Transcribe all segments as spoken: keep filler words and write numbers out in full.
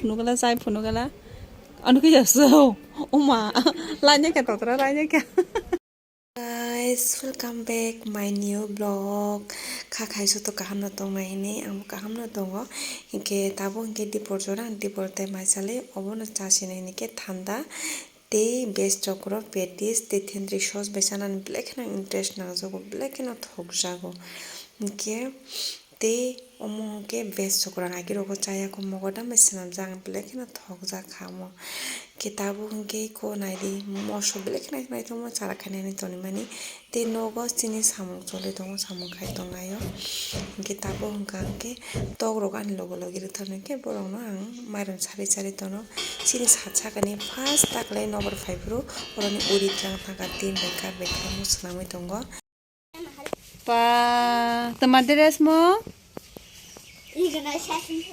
Phunugala, chai phunugala. Ano khe yaso. Oma, lainai kha totra, lainai kha. Guys, welcome back my new vlog. Kha khai soto kaham no tongnai hini, ang bo kaham no tongo. Hinkhe tabuk hinkhe dipor jora, ang dipor tei mai chale, obono cha sinai hini khe thanda. Tei bes chokro, petis, tei thentwrwi sos bai chanani belai kheno interest nangjago, belai kheno thokjago. Hinkhe tei omo hinkhe bes chokro ang agirok o chaya kho, mogodam bai swnamjak, ang belai kheno thokjak kha omo. Hinkhe tabuk hinkhe kho naidi moso belai kheno naithokma chara khainani tonimani. Tei nogo chini samung choli tongo, samung khai tongnaio. Hinkhe tabuk hwnkha hinkhe tokrok ani logi logi rwthornai khe borokno ang mairum sari sari tono. Chini sat sakani first taklai nobar phaiphuru oroni uri tlang thangkha tin bai kar bai khe omo swnamwi tongo. Pa, tama dress mo?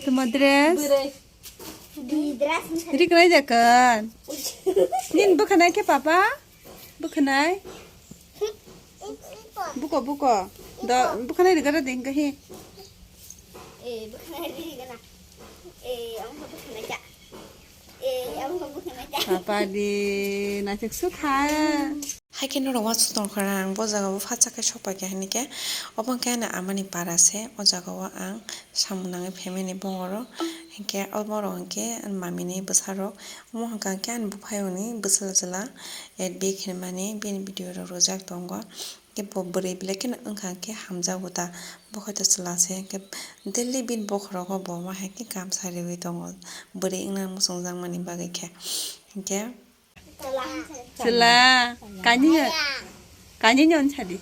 Tama dress? Rik rai jakan. Nin bwkhanai khe papa? Bwkhanai? Buko, buko. Da, bwkhanai rigara ding kahi. Eh, bwkhanai rigana. Eh, ang bwkhanai ja. Eh, ang bwkhanai ja. Papa di, naithok sukha. Haikhe norok wansuk tongkha ang bo jaga o phatsa khe sokpai kha hinike. Obo khe ani amani para se, o jaga o ang samung nangwi phaimani bongoro. Hinkhe omo rok hinkhe ani mamini bwsarok. Omo hwnkha khe ani buphayungni bwsla chwla, eh, bik hinmani bini video rok rwjak tongo. Khe bo bwrwi belai kheno wngkha khe hamjago ta, bo hai to chwla se, hinkhe daily bini bokhorogo bo ma hai khe gamsa riwi tongo, bwrwi wngna muchungjakmani bagwi khe. Hinkhe chwla, kani, kani nyon sadi.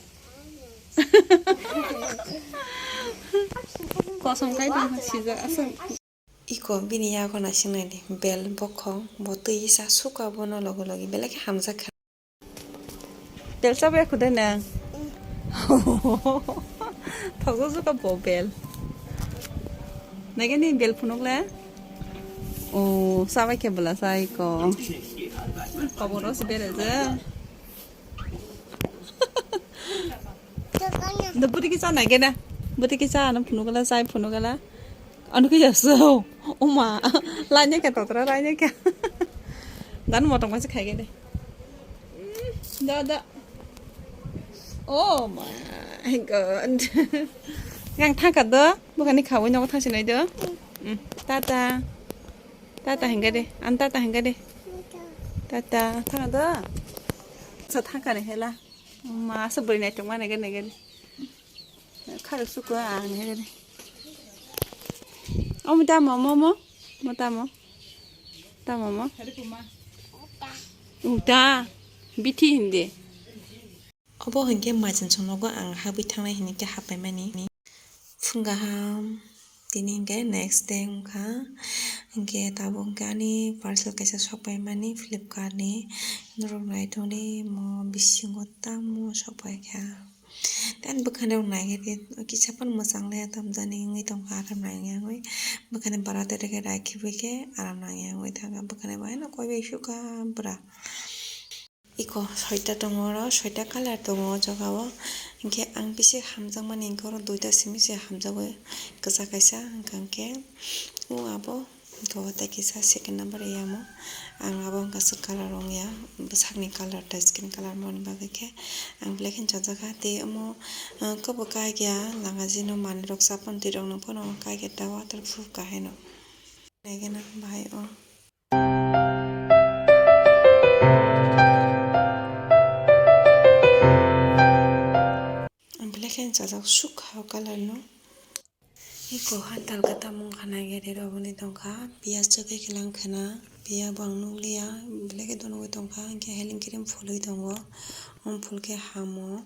Kosom kai tong sijak aswk. Iko bini yago naising naidi, bel bokhong, bo twi sa suka bono logi logi, belai khe hamjak kha. Bel chabwi khude nang. Thokjak jukha bo bel. Naikhe ni bel phunuk le? O, chabai khe bwla chai ko. Koboro se berajak. Da bwrwi kisa naikhe na. Bwrwi kisa ano phunukala, chai phunukala. Ano khe yaso. Oma, lainai kha totra, lainai kha. Dan motong masa khai khe de. Da, da. Oh my God. Yang thangkha do. Bukhani khawi nogo thangsinai do. Mm, tata. Tata hingga de. An tata hingga de. Tata. Thangkha do. Sa thangkha ni hela. Ma sa bwrwi naitokma nege nege de. Kharok suko ang nege de. Omo tamo, mo, mo. Mo tamo. Tamo mo. Uta. Bithi hindi. Obo hinkhe maichwng chwngnogo ang habwi thangnai hinkhe haphaimani. Phung kaham, tini hinkhe next day wngkha. Hinkhe tabuk hinkhe ani parcel kaisa sokpaimani Flipkart ni. Norok naitokdi mo bisingo tamo sokpaikha. Tei ani bwkhani rok naikhe kisa phano mwchang le tamjani wngwi tongkha, aram nangya wngwi. Bwkhani bara tere khe rakhibwi khe aram nangya wngwi thangkha. Bwkhani bo haino koi bai sukha bwra. Iko soita tongo oro, soita colour tongo o jaga o. Hinkhe ang bisi hamjakmani hinkhe oro duita simi se hamjagwi, kwchak kaisa, hinkhe o abo hinkhe o tei kisa second number yamo. Ang abo hinkhe aswk colour wngya, bwsakni colour tei skin colour mani bagwi khe ang belai kheno chajakha. Tei omo, ah, kwbo kaikya langa jino manwirok chapon twi rokno phano kaikya ta waterproof kahaino. Naigena bahai o. Ang belai khe chajak sukha o colour no. Iko ha talka tamung khana gede rw boni tongkha. Piyaj chwkwi khe lang khana. Piyaj bo ang nukliya. Belai khe donogwi tongkha. Hinkhe healing cream phulwi tongo. Omo phul khe hamo.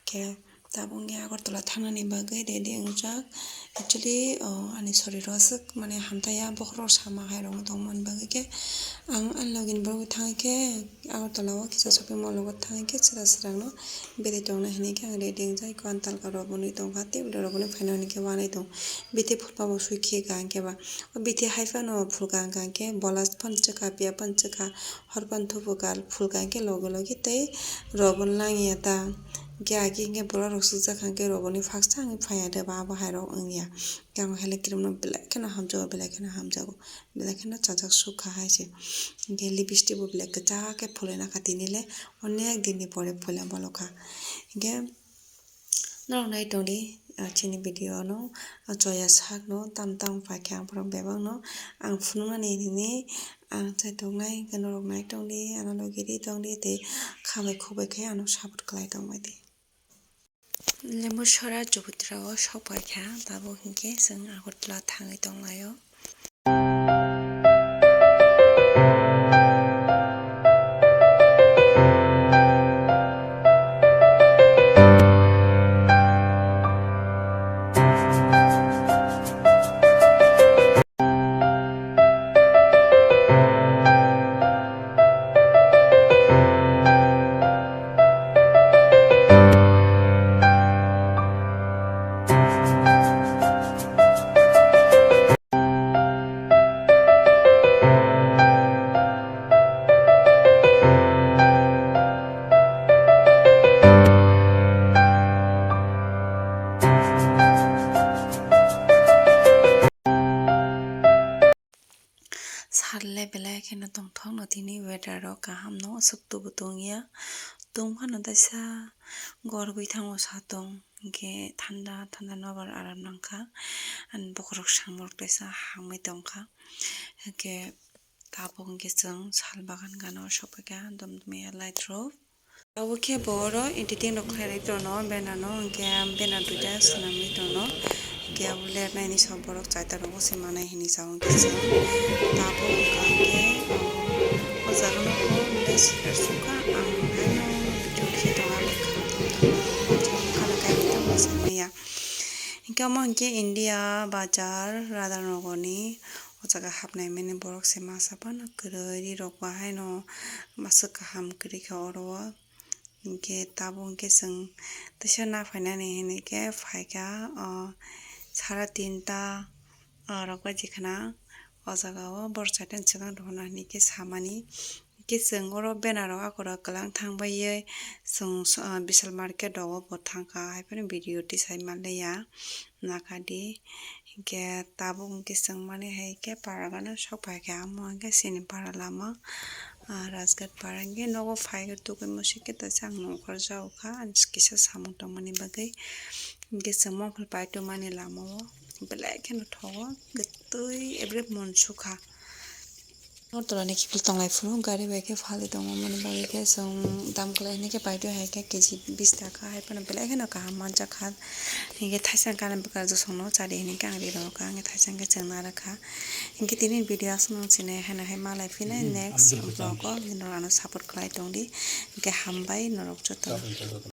Khe Tabuk wngya Agartala thangnani bagwi ready wngjak. Actually, o, ani soriro aswk, mane, hamtaiya, bokhorok sama hai rokno tongmani bagwi khe ang ani logini borok thangwi khe Agartala o kisa shopping mall o thangwi khe chwra chwrangno bede tongna hinwi khe ang ready wngjak. Iko ani talka rok bwnwi tongkha, tei bwdai rok bwnwi phaina hwnwi khe wanai tong. Bithi phulma bo sui khe ka hwnkhe ba. O bithi hai phano phulka hwnkha hwnkhe bola phano chwkha, piya phano chwkha, hor phano thupukha, phulka hwnkhe logi logi tei rok bwnwi langya ta. Hingke agi hingke borok rok sukjak kha hingke rogoni phaksa wngwi phaiya de ba abo hai rok wngya. Hingke ang hai le cream no belai kheno hamjago, belai kheno hamjago, belai kheno chajak sukha hai se. Hingke lipstick bo belai kwchak khe phulai nakha tini le onek din ni pore phulai bolokha. Hingke norok nai tongdi, ah, chini video no, ah, choya sak no tam tam paikha ang borok bebak no ang phunuknani nini ang chai tongnai hingke norok nai tongdi ano logi ri tongdi tei khabai khubai khe ano support khlai tongbaidi. Lembu sora Chabutra o sok paikha tabuk hingke chwng Agartala thangwi tonglaio. Sal le belai kheno tongthok no tini weather rok kaham no aswk tubu tongya tongphano teisa gorgwi thango satung hwnkhe thanda thanda nobar aram nangkha ani bokhorok samung rok teisa hamwi tongkha hwnkhe tabuk hwnkhe chwng sal bagan gana o sokphaikha dumdumya light rok. Abo khe bo oro editing rok khlairok tono banner no, hwnkhe banner duita swnamwi tono, hwnkhe abo lernaini sok borok chaita rogo se manai hinwi sa hwnkhe chwng tabuk wngkha hwnkhe o jaga no khe sukha ang haino video khe tongo kha kha kha kha kha kha. Hwnkhe omo hwnkhe India bazar Radhanagor ni o jaga hapnai mani borok se masa phano kwrwi ri rok bahaino aswk kaham kwrwi kha oro o. Hwnkhe tabuk hwnkhe chwng teisa naphainani hinwi khe phaikha, o, sara tinta, o, rok bai dikhana o jaga o borok chaitani swkang rwna hinwi khe samani. Hwnkhe chwng oro banner rok akorok kwlang thang baiwi chwng, o, Vishal market rogo bo thangkha, haiphano video tisai manliya. Nakadi hwnkhe tabuk hwnkhe chwng mani hai khe para gana sok pai khe amo hwnkhe chini para lama, ah, Rajghat para hwnkhe nogo phai khe tugui musi khe teisa ang nongkhor jao kha ani kisa samung tongmani bagwi hwnkhe chwng mokol pai tongmani lama o belai kheno thogo kwtwi ebre munsukha. Agartala ni kiphil tonglai phuru gari bai khe phalwi tongmani bagwi khe chwng dam kwlai hwnwi khe paitwi hai khe K G bish taka hai phano belai kheno kaham manjak kha. Hinkhe thaisa gana bwkha josong no chadi hinwi khe ang ri rw kha, hinkhe thaisa hinkhe chwng narwk kha. Hinkhe tini video aswk no chini haino hai malai phina next vlog o norok ano support khlai tongdi. Hinkhe hambai norok joto.